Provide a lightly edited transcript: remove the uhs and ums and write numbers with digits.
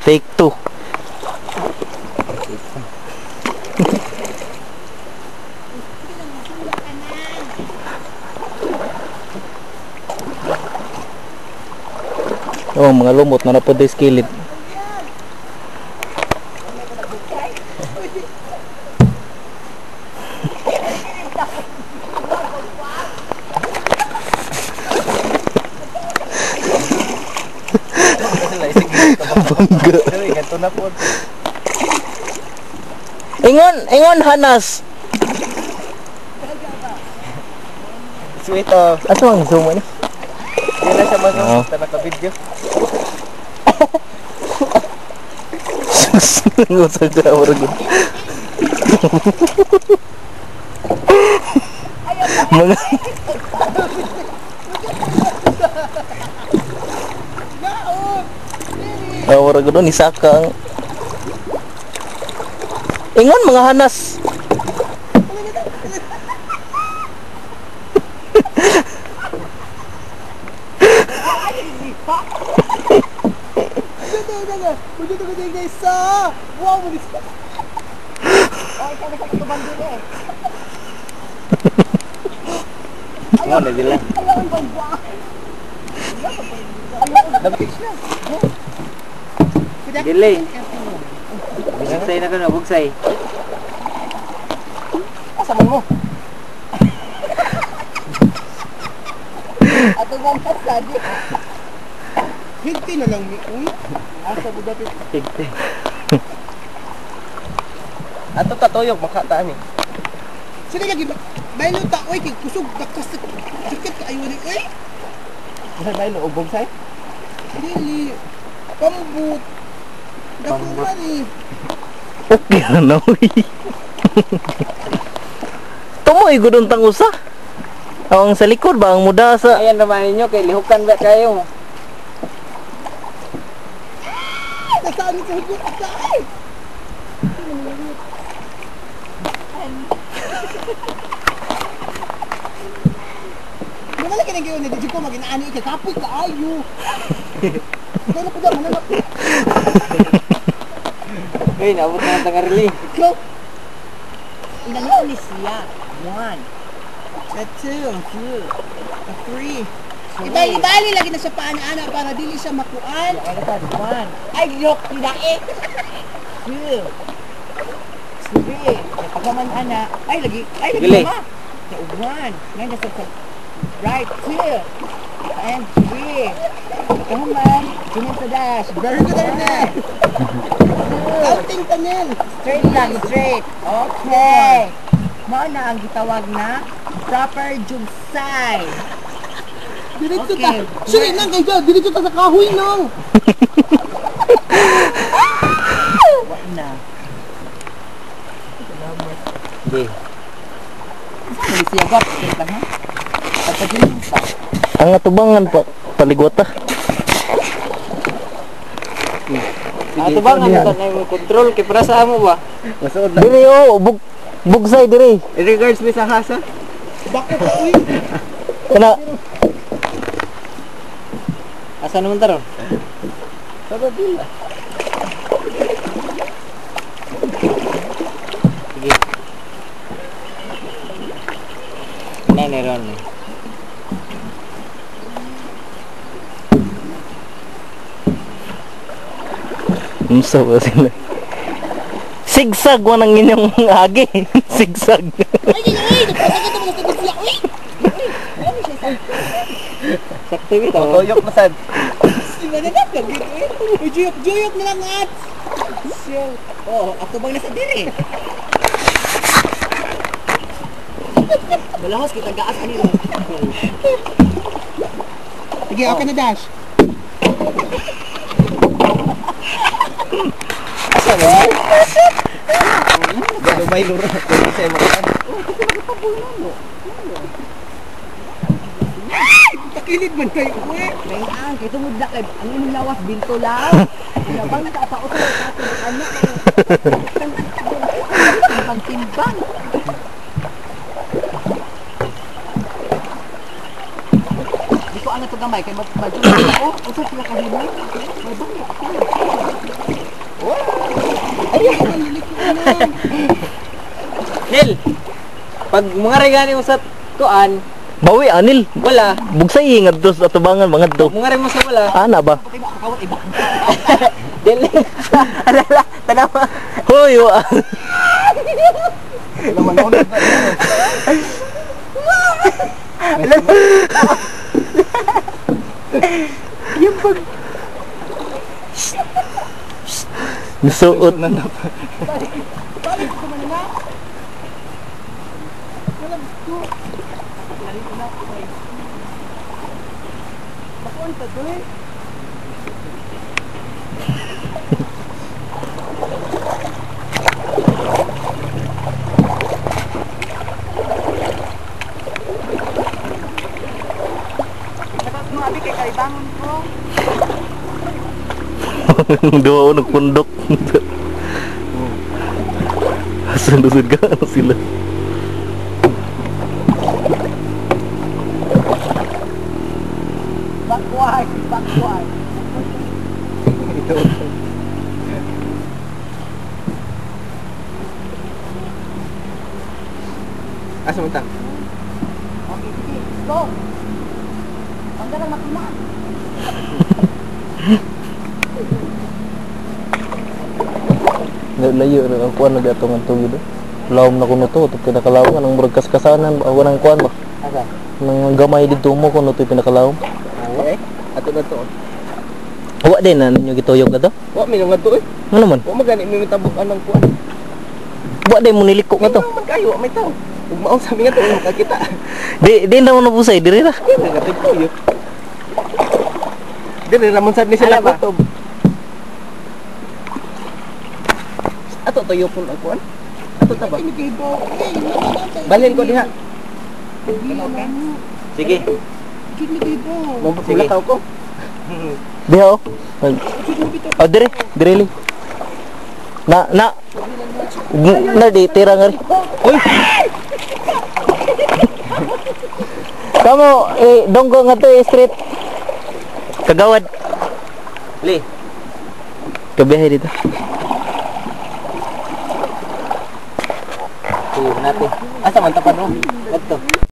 Take 2. Oh, mga lumot na napod sa kilid. Bangga. Ingon, ingon Hanas. Sweet oh. Ato ang zoom ano? Yan na siya mag-zoom, basta naka-video. Ngusag ka murag. Mga murag doon isaka ang ingon mga Hanas. Dili. Bugsay na ka na, bugsay. Asa man mo? Ato man pasadi. Hinti na lang ni uy. Asa mo dapit? Hinti. Ato tatuyok makataan eh. Sila lagi baylo ta oy kay kusog dakas dikit kaayo ni oy. Bisa baylo og bugsay? Dili. Pambut. Dako man eh. Okay na uy. Tumoy gudong tang usa. Ang sa likod ba ang muda sa ayan naman ninyo kay lihukan ba kayo? Nasaan sa hugot sa ay. Wala ka nang gayon, di ko maginaani ka kapoy kaayo. Kaya na po dyan, mananap. Uy, naabot na ang tangarili. Ikaw. Ilang yun ni siya? 1, 2, 2, 3. Ibali-bali lagi na siya paana-ana para dili siya makuan. 1. Ay, yok, tinae. 2, 3. Pagkaman ana. Ay, lagi. Ay, lagi ma. 1. Ngayon nasa sa right, 2, and 3. Pagkaman, tingin sa dash. Very good, Erne. Counting tanel. Straight lang, straight. Okay. Mao na ang gitawag na proper jugsay. Diretso ta. Sige nang kayo, diretso ta sa kahoy nang. Wa na. Di. Saan siya gap? Lang ha. Pagpagilin pa. Ang atubangan pa paligwata. Atubangan ta na mo control kay para sa amo ba? Masuod na. Diri oh, bugsay diri. In regards mi sa hasa. Bako ka uy. Kana asa naman taron? Sa Babila. Sige. Nene ron. Unsa ba sila? Sigsag wa nang inyong agi. Sigsag. Ay, ay, nagpasagad naman sa siya. Uy. Sakto bitaw. Tuyok na sad. Si mananap lagi uy. Uy, juyok, juyok na lang at. Oh, ako bang nasa diri? Balahos kita gaas ani ro. Sige, okay na dash. Asa ba? Lumay luro. Sa imo kan. Takilid man kayo, uy. May ang kay tungod na kay ang imong lawas binto lang. Labang ta pa utoy ka anak. Timbang timbang. Di ko ano to gamay kay magjulo oh, usa sila kahimay. May bangga. Pag mga regani mo sa kuan, Bawi anil. wala. Bugsay ngadto sa atubangan mga to. Mga mo sa wala. Ana ba? Patay mo kakawat iba. Dili. Alala, tanawa. Hoy, wa. Yung pag Nisuot. Balik ko man na. Wala ko. Lali ko na ako eh. Makuan pa to eh. Dapat mo abi kay kaibangon ko. Duha ko nagpundok. Sunod-sunod ka ano sila. Backward, backward. Asa mo ta? Okay, sige. Go. Ang darang makina. Layo ra ang kuan lagi atong ang tugid. Lawom na kuno to, pinakalawom ang murag kaskasanan ba ang kuan ba. Asa? Nang gamay dito mo kuno to pinakalawom. Okay. Ato na to. Wa din na ninyo gituyok ka to. Wa mi nga to eh. Ano man? Wa magani mi mitabok anang kuan. Wa din mo niliko nga to. Man kayo, may tao. Ug maong sa mi nga to makakita. Di di na mo nabusay diri ra. Kaya nga tuyok. Dire ramon sad ni sila kutob. Ato tuyo pun ang kuan. Ato ta ba? Balhin ko diha. Sige. Sige. ko. Diha oh. Oh dire, dire li. Na na. Na di tira nga ri. Uy. Kamo eh donggo nga to eh, street. Kagawad. Li. Kabiyahe dito. Tuyo natin. Asa man ta pa no? Adto.